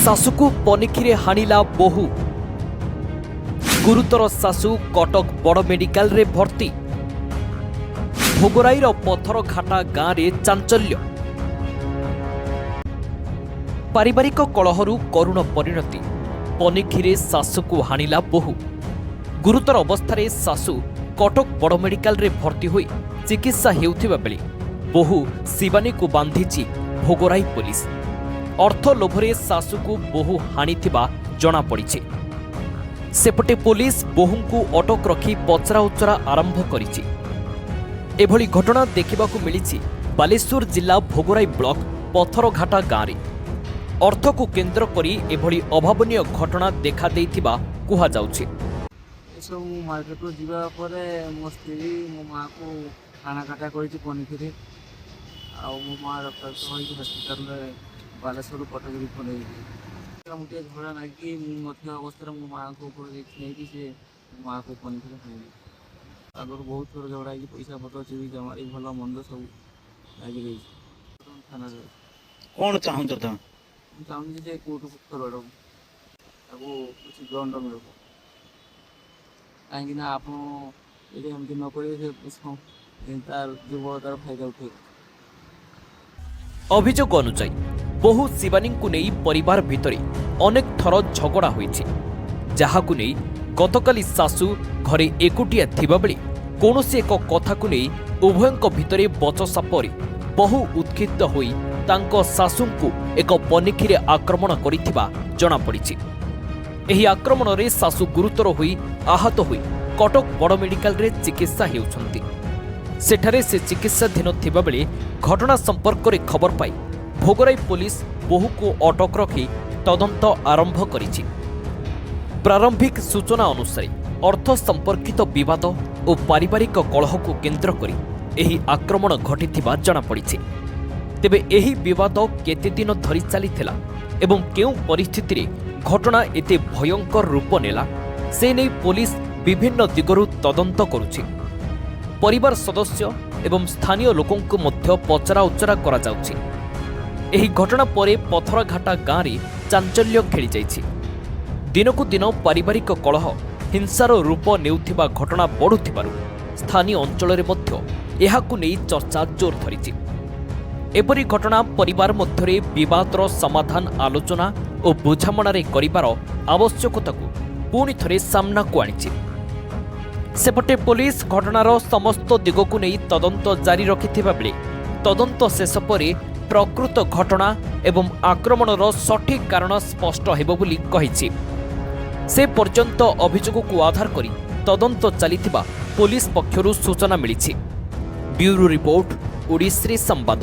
ଶାଶୁକୁ ପନିଖିରେ ହାଣିଲା ବୋହୂ। ଗୁରୁତର ଶାଶୁ କଟକ ବଡ଼ ମେଡିକାଲରେ ଭର୍ତ୍ତି। ଭୋଗରାଇର ପଥରଘାଟା ଗାଁରେ ଚାଞ୍ଚଲ୍ୟ। ପାରିବାରିକ କଳହରୁ କରୁଣ ପରିଣତି। ପନିଖିରେ ଶାଶୁକୁ ହାଣିଲା ବୋହୂ। ଗୁରୁତର ଅବସ୍ଥାରେ ଶାଶୁ କଟକ ବଡ଼ ମେଡିକାଲରେ ଭର୍ତ୍ତି ହୋଇ ଚିକିତ୍ସା ହେଉଥିବା ବେଳେ ବୋହୂ ଶିବାନୀକୁ ବାନ୍ଧିଛି ଭୋଗରାଇ ପୋଲିସ। ଅର୍ଥ ଲୋଭରେ ଶାଶୁକୁ ବୋହୂ ହାଣିଥିବା ଜଣାପଡ଼ିଛି। ସେପଟେ ପୋଲିସ ବୋହୂଙ୍କୁ ଅଟକ ରଖି ପଚରାଉଚରା ଆରମ୍ଭ କରିଛି। ଏଭଳି ଘଟଣା ଦେଖିବାକୁ ମିଳିଛି ବାଲେଶ୍ୱର ଜିଲ୍ଲା ଭୋଗରାଇ ବ୍ଲକ ପଥରଘାଟା ଗାଁରେ। ଅର୍ଥକୁ କେନ୍ଦ୍ର କରି ଏଭଳି ଅଭାବନୀୟ ଘଟଣା ଦେଖାଦେଇଥିବା କୁହାଯାଉଛି। ଏସବୁ ମୁଁ ମାର୍କେଟରୁ ଯିବା ପରେ ମୋ ସ୍ତ୍ରୀ ମୋ ମାଆକୁ ହାଣାକାଟା କରିଛି ପନିକିରେ। ଆଉ ମୋ ମା ରକ୍ତାକ୍ତ ହୋଇକି ହସ୍ପିଟାଲରେ ବାଲେଶ୍ୱରରୁ କଟକ ରିଫର୍ ହେଇଛି। ମୁଁ ଟିକେ ଝଗଡ଼ା ଲାଗି ମୁଁ ନଥିବା ଅବସ୍ଥାରେ ମୋ ମାଆଙ୍କ ଉପରେ ରିସ୍କ ନେଇକି ସେ ମୋ ମାଆକୁ ପନିକିରେ ହାଣିଲି। ଆଗରୁ ବହୁତ ଥର ଝଗଡ଼ା ହେଇକି ପଇସା ପତ୍ର ଚୋରି ଚମାରି ଭଲ ମନ୍ଦ ସବୁ ଲାଗି ରହିଛି। ଥାନାରେ ଅଛି। କ'ଣ ଚାହୁଁଛ ତମେ? ମୁଁ ଚାହୁଁଛି ଯେ କୋର୍ଟ ଫରୱାର୍ଡ଼ ହଉ, ତାକୁ କିଛି ଦଣ୍ଡ ମିଳୁ। କାହିଁକି ନା ଆପଣ ଯଦି ଏମିତି ନ କରିବେ, ସେ ତାର ଦୁର୍ବଳତାର ଫାଇଦା ଉଠେଇବ। ଅଭିଯୋଗ ଅନୁଯାୟୀ, ବୋହୂ ଶିବାନୀଙ୍କୁ ନେଇ ପରିବାର ଭିତରେ ଅନେକ ଥର ଝଗଡ଼ା ହୋଇଛି, ଯାହାକୁ ନେଇ ଗତକାଲି ଶାଶୁ ଘରେ ଏକୁଟିଆ ଥିବାବେଳେ କୌଣସି ଏକ କଥାକୁ ନେଇ ଉଭୟଙ୍କ ଭିତରେ ବଚସା ପରେ ବହୁ ଉତ୍କ୍ଷିପ୍ତ ହୋଇ ତାଙ୍କ ଶାଶୁଙ୍କୁ ଏକ ପନିଖିରେ ଆକ୍ରମଣ କରିଥିବା ଜଣାପଡ଼ିଛି। ଏହି ଆକ୍ରମଣରେ ଶାଶୁ ଗୁରୁତର ହୋଇ ଆହତ ହୋଇ କଟକ ବଡ଼ ମେଡିକାଲରେ ଚିକିତ୍ସା ହେଉଛନ୍ତି। ସେଠାରେ ସେ ଚିକିତ୍ସାଧୀନ ଥିବାବେଳେ ଘଟଣା ସମ୍ପର୍କରେ ଖବର ପାଇ ଭୋଗରାଇ ପୋଲିସ ବୋହୂକୁ ଅଟକ ରଖି ତଦନ୍ତ ଆରମ୍ଭ କରିଛି। ପ୍ରାରମ୍ଭିକ ସୂଚନା ଅନୁସାରେ, ଅର୍ଥ ସମ୍ପର୍କିତ ବିବାଦ ଓ ପାରିବାରିକ କଳହକୁ କେନ୍ଦ୍ର କରି ଏହି ଆକ୍ରମଣ ଘଟିଥିବା ଜଣାପଡ଼ିଛି। ତେବେ ଏହି ବିବାଦ କେତେ ଦିନ ଧରି ଚାଲିଥିଲା ଏବଂ କେଉଁ ପରିସ୍ଥିତିରେ ଘଟଣା ଏତେ ଭୟଙ୍କର ରୂପ ନେଲା, ସେ ନେଇ ପୋଲିସ ବିଭିନ୍ନ ଦିଗରୁ ତଦନ୍ତ କରୁଛି। ପରିବାର ସଦସ୍ୟ ଏବଂ ସ୍ଥାନୀୟ ଲୋକଙ୍କୁ ମଧ୍ୟ ପଚରାଉଚରା କରାଯାଉଛି। ଏହି ଘଟଣା ପରେ ପଥରଘାଟା ଗାଁରେ ଚାଞ୍ଚଲ୍ୟ ଖେଳିଯାଇଛି। ଦିନକୁ ଦିନ ପାରିବାରିକ କଳହ ହିଂସାର ରୂପ ନେଉଥିବା ଘଟଣା ବଢ଼ୁଥିବାରୁ ସ୍ଥାନୀୟ ଅଞ୍ଚଳରେ ମଧ୍ୟ ଏହାକୁ ନେଇ ଚର୍ଚ୍ଚା ଜୋର ଧରିଛି। ଏପରି ଘଟଣା ପରିବାର ମଧ୍ୟରେ ବିବାଦର ସମାଧାନ ଆଲୋଚନା ଓ ବୁଝାମଣାରେ କରିବାର ଆବଶ୍ୟକତାକୁ ପୁଣି ଥରେ ସାମ୍ନାକୁ ଆଣିଛି। ସେପଟେ ପୋଲିସ ଘଟଣାର ସମସ୍ତ ଦିଗକୁ ନେଇ ତଦନ୍ତ ଜାରି ରଖିଥିବା ବେଳେ ତଦନ୍ତ ଶେଷ ପରେ ପ୍ରକୃତ ଘଟଣା ଏବଂ ଆକ୍ରମଣର ସଠିକ୍ କାରଣ ସ୍ପଷ୍ଟ ହେବ ବୋଲି କହିଛି। ସେ ପର୍ଯ୍ୟନ୍ତ ଅଭିଯୋଗକୁ ଆଧାର କରି ତଦନ୍ତ ଚାଲିଥିବା ପୋଲିସ ପକ୍ଷରୁ ସୂଚନା ମିଳିଛି। ବ୍ୟୁରୋ ରିପୋର୍ଟ, ଓଡ଼ିଶ୍ରୀ ସମ୍ବାଦ।